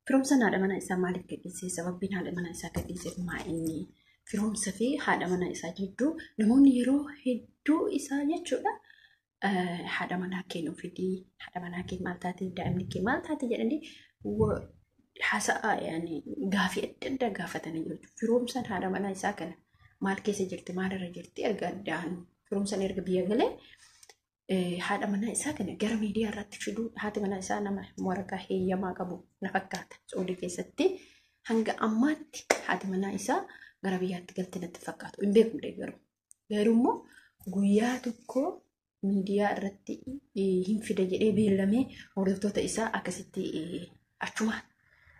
Firoomsaan haadha manaa isaa maaliif gadhiisee? Sababbiin haadha manaa isaa gadhiiseef maa inni? Firoomsa fi haadha manaa isaa jidduu namoonni yeroo hedduu isaa jechuudha. Haadha manaa kee nuuf fidii, haadha manaa kee maal taate, daa'imni kee maal taate jedhanii haasa'aa yaani gaafii adda addaa gaafatanii jiru. Firoomsaan haadha manaa isaa kana maal keessa jirti, maalirra jirti erga addaan firoomsaan erga biyya galee haadha manaa isaa kana gara miidiyaa irratti fiduu haati manaa isaa nama waraqaa heeyyamaa qabu na fakkaata. Suudii keessatti hanga ammaatti haati manaa isaa gara biyyaatti galte natti fakkaatu. Hin beeku garuu. Garuu immoo guyyaa tokko miidiyaa irratti hin fida jedhee beellamee hordoftoota isaa akkasitti achuma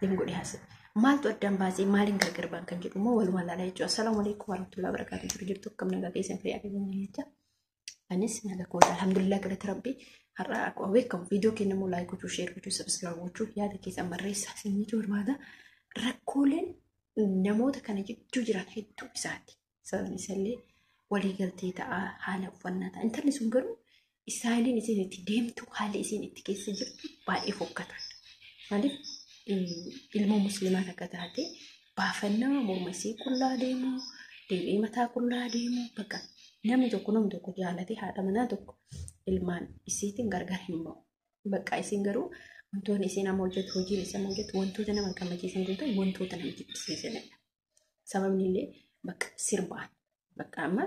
hin godhe haasa'e. Maaltu addaan baasee maaliin gargar ba'an kan jedhu immoo walumaa ilaalaa jechuudha. Assalaamu alaikum warahmatullahi wabarakatuh. Jiru jirtu akkam nagaa keessan fayyaa keessan jecha. Anis nagaa koota alhamdulillah galata rabbi har'a akkuma beekamu viidiyoo keenya immoo like gochuu, share gochuu, subscribe gochuu yaada keessan barreessaa isin jechuu barbaada. Rakkooleen namoota kana jidduu jiran hedduu isaati. Sababni isallee waliigaltee ta'a, haala uffannaa ta'a. Intalli sun garuu istaayiliin isiin itti deemtu, haalli isiin itti keessa jirtu baay'ee fokkata. Maaliif ilmoo musliimaa takka taate baafannaa morma isii qullaa deemu, deebi'ee mataa qullaa deemu, bakka namni tokko namni tokko jaalate haadha manaa tokko ilmaan isiitiin gargar hin ba'u. Bakka isiin garuu wantoonni isiin amma hojjetu, hojiin isiin amma hojjetu wantoota nama gammachiisan kun ta'u wantoota nama jibbisiisanidha. Sababni illee bakka sirbaan bakka amma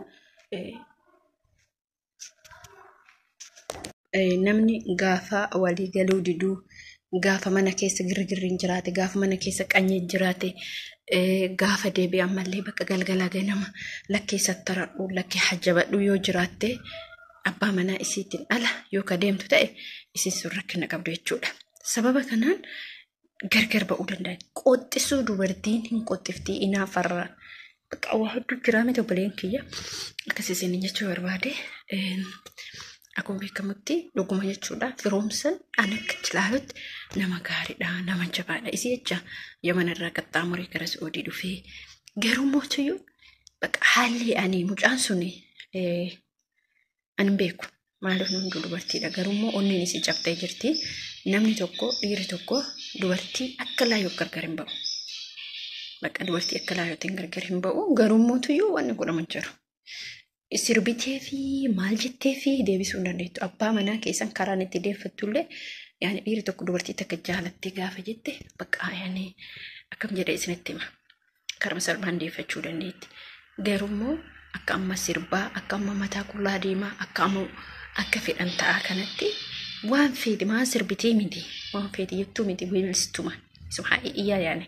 namni gaafa walii galuu diduu gaafa mana keessa girgirriin jiraate gaafa mana keessa qanyeen jiraate gaafa deebi'e ammallee bakka galgala ganama lakkee sattaradhu lakkee hajjabadhu yoo jiraatte abbaa manaa isiitiin ala yoo ka deemtu ta'e isiin sun rakkina qabdu jechuudha. Sababa kanaan gargar ba'uu danda'a. Qoxxisuu dubartiin hin qoxxiftii inaafarraa. Bakka waa hedduu jiraa miti obboleen kiyya. Akkas isin jechuu barbaade. Akkuma beekamutti dhuguma jechuudha. Firoomsan ani akka ilaalutti nama gaariidha, nama jabaadha. Isii jecha Yaman irraa qaxxaamuree gara Su'uudii dhufee garuu mootiyyuu bakka haalli ani mucaan suni ani hin beeku. Maaliif nu hunduu dubartiidha. Garuu immoo onneen isii cabxee jirti. Namni tokko dhiirri tokko dubartii akka laayoo gargar hin ba'u. Bakka dubartii akka laayootiin gargar hin ba'u. Garuu mootiyyuu wanni godhamu jiru. Sirbitee fi maal jettee fi deebisuu hin dandeettu. Abbaa manaa keessan karaan itti deeffattullee yaani dhiirri tokko dubartii takka jaalattee gaafa jette bakka yaani akkam jedhee isinitti hima. Karama salphaan deeffachuu dandeetti. Garuu immoo akka amma sirbaa, akka amma mataa qullaa deemaa, akka amma akka fedhan ta'aa kanatti waan feete maan sirbitee miti waan feete jettuu miti weellistuma. Isuma haa iyyaa yaani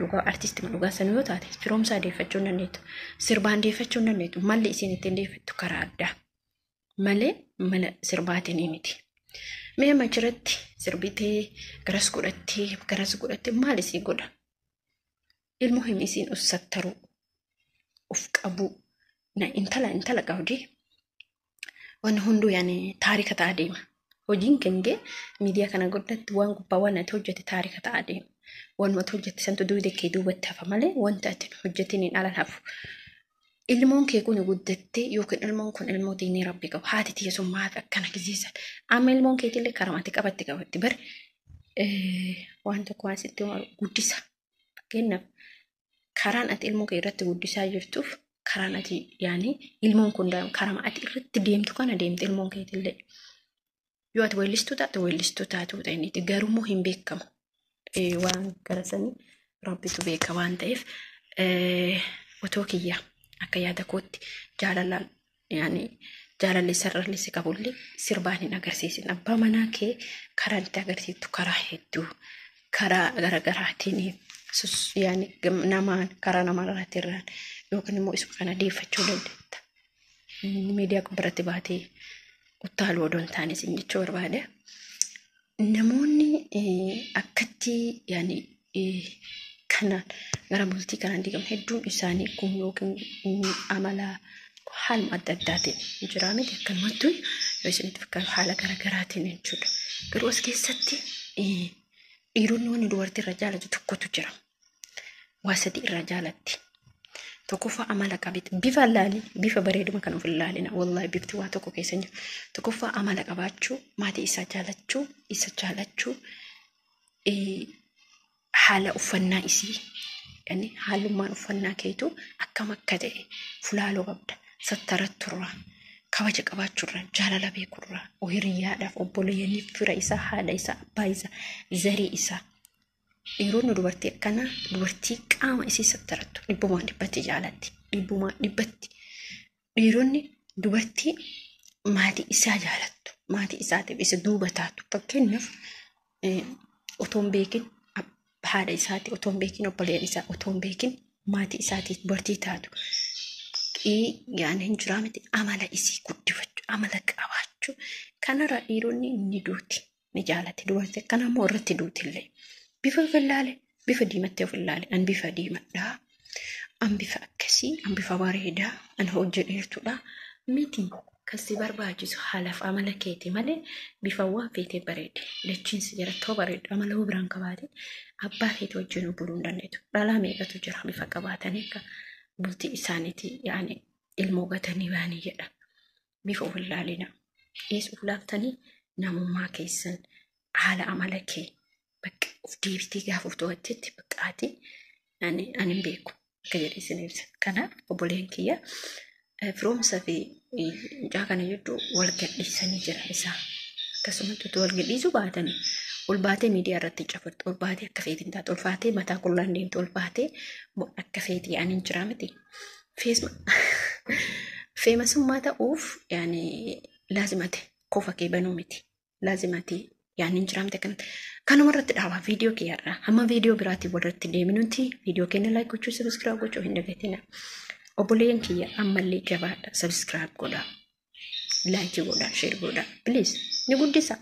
dhugaa artistima dhugaa san yoo taate firoomsaa deeffachuu hin dandeettu. Sirbaan deeffachuu hin dandeettu. Malli isiin ittiin deeffattu karaa addaa malee mala sirbaatiin miti. Mee amma jiratti sirbitee garas godhattee garas godhattee maal isii godha? Ilmoo himi isiin of sattaruu of qabuu na intala intala qabdi wanni hunduu yaani taarika ta'aa deema. Hojiin kengee miidiyaa kana guddatti waan gubbaa waan ati hojjete taarika ta'aa deema. Waan ati hojjette santu dugda kee duubatti hafa malee wanta ati hin hojjetiniin ala hafu. Ilmoon kee kun guddattee yookiin ilmoon kun ilmoo diinii rabbi qabu haati tiyya sun maaf akkana gisiisan. Amma ilmoon keetillee karama ati qabatti qabatti bar waan tokko waan sitti guddisa. Fakkeenyaaf karaan ati ilmoo kee irratti guddisaa jirtuuf karaan ati yaani ilmoon kun karama ati irratti deemtu kana deemte ilmoon keetillee. Yoo ati weellistuu taate weellistuu taatuu ta'iniiti garuu immoo hin beekamu. Waan gara sanii rabbitu beeka waan ta'eef otoo kiyya akka yaada kootti jaalalaan yaani jaalalli sararri si qabullee sirbaan hin agarsiisin. Abbaa manaa kee karaa itti agarsiiftu karaa hedduu karaa garaagaraatiin yaani namaan karaa namarraatirraan yookiin immoo isuma kana deeffachuu dandeetta. Miidiyaa gubbaratti baatee uttaaluu odoo hin taane isin jechuu barbaade. Namoonni akkatti yaani kana gara bultii kanaan diigaman hedduun isaanii kun yookiin amala haaluma adda addaatiin jira miti akkanumattu yoo isinitti fakkaatu haala garaagaraatiin jechuudha. Garuu as keessatti dhiironni wanni dubartii irra jaalatu tokkotu jira. Waa sadii irraa jaalatti. Tokkoffaa amala qabeetti bifa laali bifa bareeduma kan of hin laalina wallaahi bifti waa tokko keessa hin jiru. Tokkoffaa amala qabaachuu maatii isaa jaalachuu isa jaalachuu Haala uffannaa isii, yani haalummaan uffannaa keetu akkam akka ta'e fulaaloo qabda. Sattaratturraa, kabaja qabaachuurraa, jaalala beekurraa, hiriyyaadhaaf, obboleeyyaniif, fira isaa, haadha isaa, abbaa isaa, zarii isaa. Dhiironni dubartii akkanaa, dubartii qaama isii sattarattu 100% jaalatti. 100%. Dhiironni dubartii maatii isaa jaalattu, maatii isaatiif isa duuba taatu. Fakkeenyaaf, otoo hin beekin haadha isaati, otoo hin beekin obboleeyyan isaa, otoo hin beekin maatii isaatiif dubartii taatu. Yaani hin jiraa miti, amala isii guddifachuu, amala qabaachuu. Kanarra dhiironni ni duuti, ni jaalatti. Dubartii akkana immoo irratti duuti illee. Bifa of ilaale, bifa diimattee of ilaale. An bifa diimadhaa. An bifa akkasii, an bifa bareedaa, an hojii dheertuudha. Miti, kan si barbaachisu haalaaf amala keeti malee bifa waan feetee bareede. Dachiin si jalatti hoo bareedu, amala hoo biraan qabaate, abbaa feete wajjin buluu hin dandeetu. Dhalaa meeqatu jira bifa qabaatanii akka bultii isaaniitii yaani ilmoo gatanii baanii jedha. Bifa of ilaalina. Eessa of laaftanii namummaa keessan, haala amala kee bakka of deebitee gaafa of to'attetti bakka ati ani hin beeku akka jedhe isin ibsa. Kanaaf obboleen kiyya, firoomsa fi mucaa kana jidduu wal gadhiisanii jira isaa. Akkasumatti utuu wal gadhiisuu baatanii ol baatee miidiyaa irratti cafartu, ol baatee akka feetiin taatu, ol baatee mataa qullaan deemtu, ol baatee akka feetii yaani hin jiraa miti. Feemasummaa ta'uuf yaani laazimate kofa kee banuu miti. Laazimate yaani hin jiraa miti akkanatti. Kanuma irratti dhaabaa viidiyoo kiyyaarraa. Hamma viidiyoo biraatiin walirratti deeminuti viidiyoo keenya like gochuu, subscribe gochuu hin dagatina. Obboleeyyan kiyya, ammallee jabaadha, subscribe godhaa. Like godhaa, share godhaa. Please, ni guddisa.